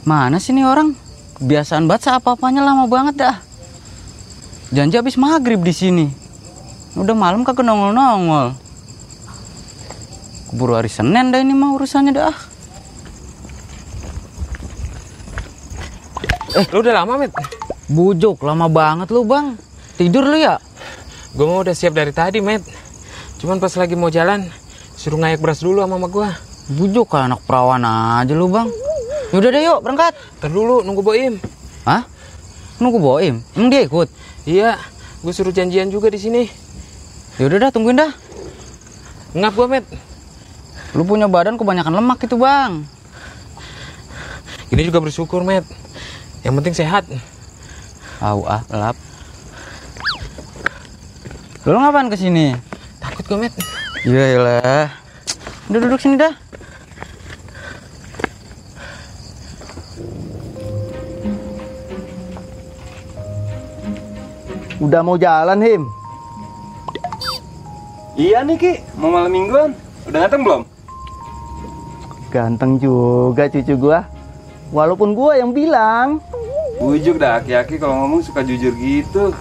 Mana sih nih orang? Kebiasaan banget apa-apanya lama banget dah. Janji habis maghrib di sini. Udah malam kagak nongol-nongol. Keburu hari Senin dah ini mah urusannya dah. Lu udah lama, Met? Bujuk, lama banget lu, Bang. Tidur lu ya? Gue mau udah siap dari tadi, Met. Cuman pas lagi mau jalan, suruh ngayak beras dulu sama mama gue. Bujuk kayak anak perawan aja lu, Bang. Yaudah deh yuk, berangkat. Ntar dulu, nunggu Boim. Hah? Nunggu Boim? Emang dia ikut? Iya, gue suruh janjian juga di sini. Yaudah dah, tungguin dah. Ngap gue, Met. Lu punya badan kebanyakan lemak itu, Bang. Ini juga bersyukur, Met. Yang penting sehat. Lap. Lu ngapain kesini? Takut gue, Met. Iyalah. Udah duduk sini dah. Udah mau jalan, Him? Iya nih Ki, mau malam mingguan. Udah datang belum? Ganteng juga cucu gua. Walaupun gua yang bilang. Bujuk dah, aki-aki kalau ngomong suka jujur gitu.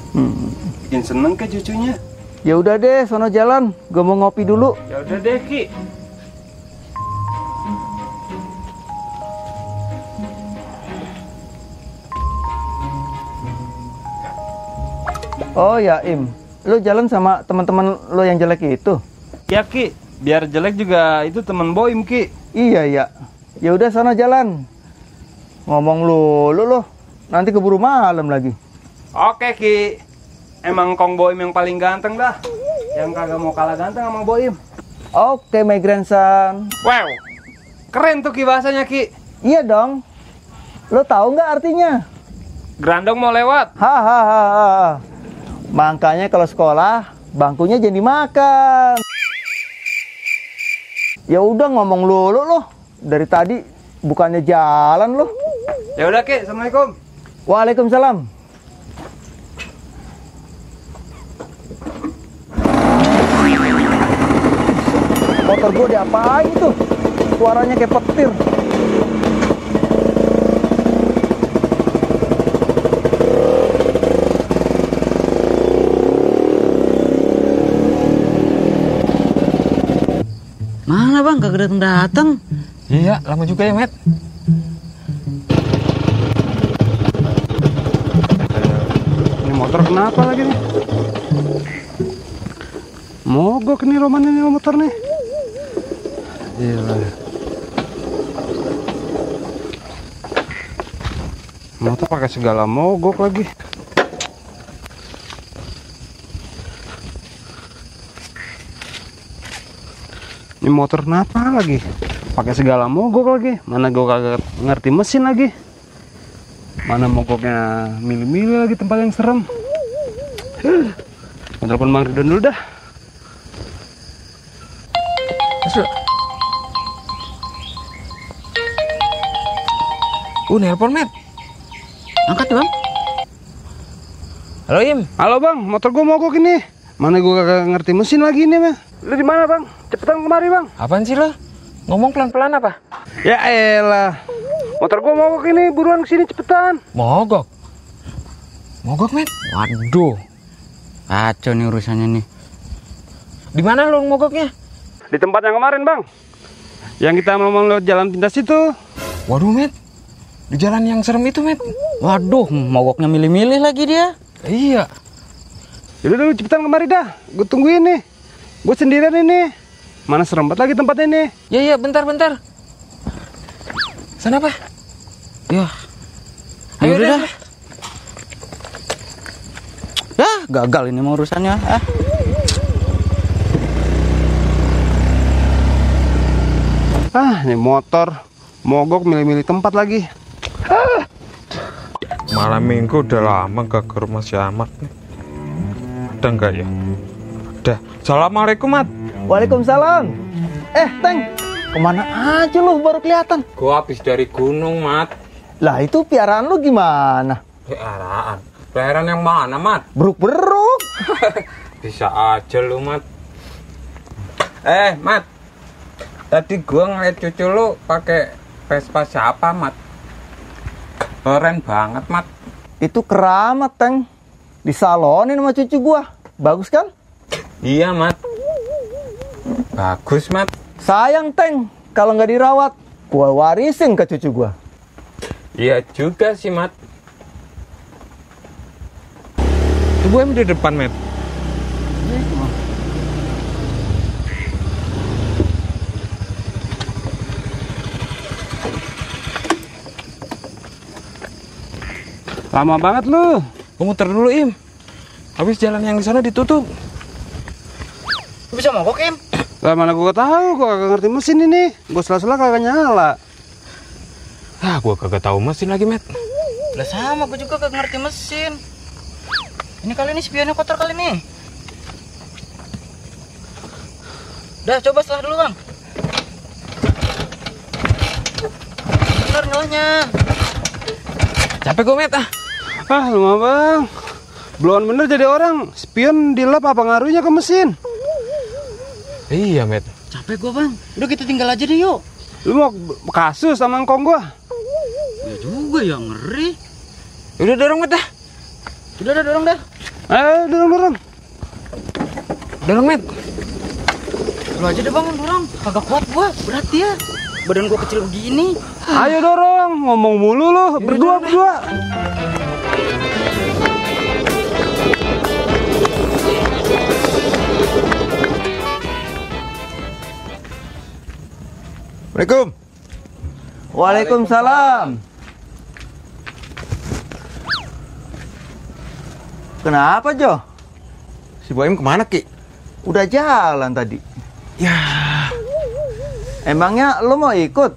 Bikin seneng ke cucunya. Ya udah deh, sono jalan. Gua mau ngopi dulu. Ya udah deh Ki. Oh ya, Im. Lu jalan sama teman-teman lu yang jelek itu? Ya Ki, biar jelek juga itu temen Boim Ki. Iya, ya. Ya udah sono jalan. Ngomong lu. Nanti keburu malam lagi. Oke Ki. Emang Kong Boim yang paling ganteng dah. Yang kagak mau kalah ganteng sama Boim. Oke, my grandson. Wow. Keren tuh Ki bahasanya Ki. Iya dong. Lu tahu nggak artinya? Grandong mau lewat. Hahaha. Makanya kalau sekolah bangkunya jangan dimakan. Ya udah ngomong lu. Dari tadi bukannya jalan lu. Ya udah Ki, Assalamualaikum. Waalaikumsalam. Motor gue diapain itu? Suaranya kayak petir. Mana Bang, kagak datang-datang. Iya, lama juga ya, Met. Ini motor kenapa lagi nih? Mogok nih Roman ini motor nih. Gila. Motor pakai segala mogok lagi. Ini motor kenapa lagi? Pakai segala mogok lagi. Mana gue kagak ngerti mesin lagi. Mana mogoknya milih-milih lagi tempat yang serem. Telepon Bang Ridwan dulu dah. Nelpon, Met. Angkat ya Bang. Halo, Im. Halo Bang, motor gue mogok ini. Mana gue kagak ngerti mesin lagi nih, mah. Lu di mana Bang? Cepetan kemari Bang. Apaan sih lo? Ngomong pelan-pelan apa? Ya elah. Motor gue mogok ini, buruan kesini cepetan. Mogok? Mogok, Met? Waduh. Kacau nih urusannya nih. Di mana lo mogoknya? Di tempat yang kemarin Bang. Yang kita ngomong lewat jalan pintas itu. Waduh, Met. Di jalan yang serem itu, Met. Waduh, mogoknya milih-milih lagi dia. Iya. Yaudah dulu cepetan kemari dah. Gue tungguin nih. Gue sendirian ini. Mana serem banget lagi tempat ini. Iya, bentar. Sana apa? Ya. Ayo Ayo dah. dah. Ya, gagal ini mau urusannya. Ini motor mogok milih-milih tempat lagi. Malam minggu udah lama gak ke rumah si Ahmad nih. Udah enggak ya? Udah. Assalamualaikum, Mat. Waalaikumsalam. Teng, kemana aja lu baru kelihatan? Gua habis dari gunung, Mat. Lah itu piaraan lu gimana? Piaraan? Piaraan yang mana, Mat? Beruk-beruk. Bisa aja lu, Mat. Mat. Tadi gua ngeliat cucu lu pakai Vespa siapa, Mat? Keren banget, Mat. Itu keramat, Teng. Disalonin sama cucu gua. Bagus kan? Iya, Mat. Bagus, Mat. Sayang, Teng. Kalau nggak dirawat, gua warisin ke cucu gua. Iya juga sih, Mat. Ibu em di depan, Mat. Lama banget lu. Gua muter dulu, Im. Habis jalan yang di sana ditutup. Lu bisa mogok, Im? Lah mana gua tahu, gua kagak ngerti mesin ini. Gua sela-sela kagak nyala. Ah, gua kagak tahu mesin lagi, Mat. Lah sama, gue juga gak ngerti mesin. Ini kali ini spionnya kotor kali nih. Dah, coba setelah dulu, Bang. Bener nyalanya. Capek gua, Mat. Ah, lu mah bang. Belum bener jadi orang. Spion di lab apa ngaruhnya ke mesin? Iya, Mat. Capek gua, Bang. Udah kita tinggal aja deh yuk. Lu mau kasus sama ngkong gua? Ya juga ya, ngeri. Udah dorong, Mat dah. Udah dorong dah. Ayo dorong. Dorong, Mat. Lu aja deh, Bang, dorong. Kagak kuat gua, berat ya. Badan gua kecil begini. Ayo dorong, ngomong mulu lu, berdua. Assalamualaikum. Waalaikumsalam. Kenapa, Jo? Si Boim kemana, Ki? Udah jalan tadi. Ya, Emangnya lo mau ikut?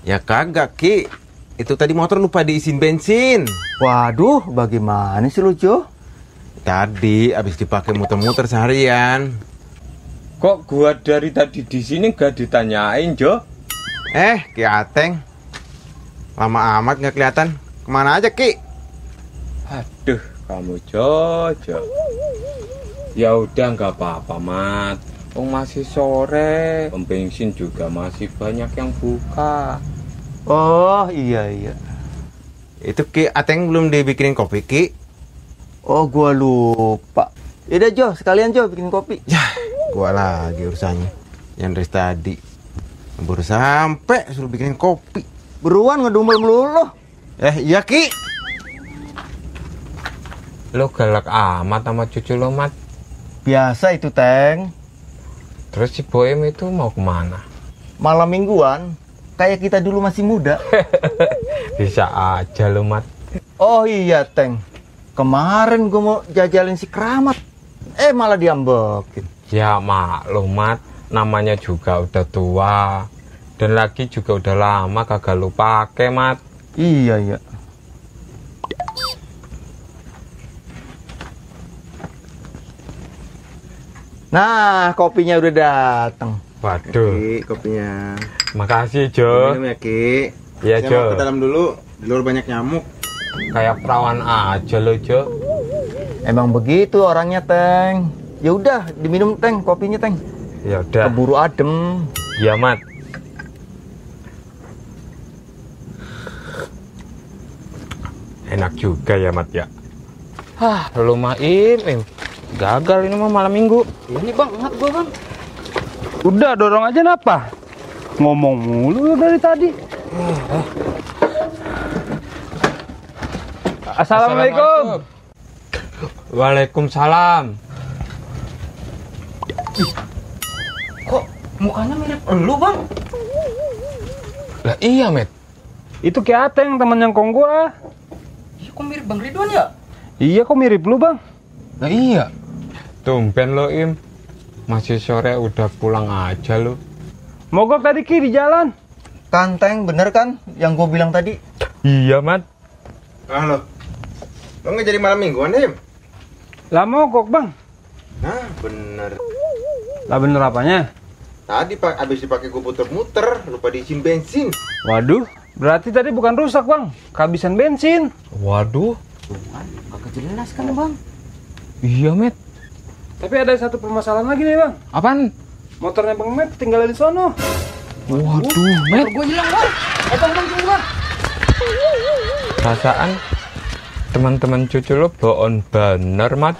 ya kagak, Ki. Itu tadi motor lupa diisiin bensin. Waduh, bagaimana sih lu, Jo? Tadi abis dipakai muter-muter seharian. Kok gua dari tadi di sini gak ditanyain, Jo? Ki Ateng. Lama amat nggak kelihatan. Kemana aja, Ki? Aduh, kamu Jo. Ya udah nggak apa-apa, Mat. Oh, masih sore, pom bensin juga masih banyak yang buka. Oh, iya. Itu Ki Ateng belum dibikinin kopi, Ki. Oh, gua lupa. Yaudah, Jo, sekalian Jo bikin kopi. Yah, gua lagi urusannya. Yang dari tadi baru sampai suruh bikinin kopi. Beruan ngedumel melulu. Iya, Ki. Lo galak amat sama cucu lo, Mat. Biasa itu, Teng. Terus si Boem itu mau kemana? Malam mingguan, kayak kita dulu masih muda. Bisa aja lo, Mat. Oh iya, Teng. Kemarin gua mau jajalin si Keramat. Malah diambekin. Ya maklum, Mat. Namanya juga udah tua. Dan lagi juga udah lama kagak lu pake, Mat. Iya. Nah, kopinya udah datang. Waduh, Ki, kopinya. makasih, Jo. Minum ya, Ki. Iya, Saya Jo. mau ke dalam dulu. Di luar banyak nyamuk. Kayak perawan aja lo, Jo. Emang begitu orangnya, Teng. Ya udah, diminum, Teng, kopinya, Teng. Ya udah. Keburu adem. Iya, Mat. Enak juga ya, Mat ya. Lu mah Im. Gagal ini mah malam minggu. Ini, Bang, ngat gua, Bang. Udah dorong aja napa? Ngomong mulu lu dari tadi. Assalamualaikum. Waalaikumsalam. Kok mukanya mirip elu, Bang? Lah iya, Met. Itu Ki Ateng teman yang kong gua. Iya, kok mirip Bang Ridwan ya? Iya kok mirip lu bang. Lah iya. Tumben lo, Im. Masih sore udah pulang aja lo. Mogok tadi Ki di jalan. Kan, Teng, bener kan yang gue bilang tadi? Iya, Mat. Lo nggak jadi malam mingguan, Im? Lah mogok bang. Nah, bener. Lah bener apanya? Tadi abis dipakai gue puter-muter, lupa diisiin bensin. Waduh, berarti tadi bukan rusak bang, kehabisan bensin. Waduh. Kagak jelas kan, Bang? Iya, Met. Tapi ada satu permasalahan lagi nih bang. Apaan? Motornya bang Met tinggal di sono. Waduh, Met. Gue hilang, Bang. Bang, tunggu, Bang. Perasaan teman-teman cucu lo bohong bener, Mat.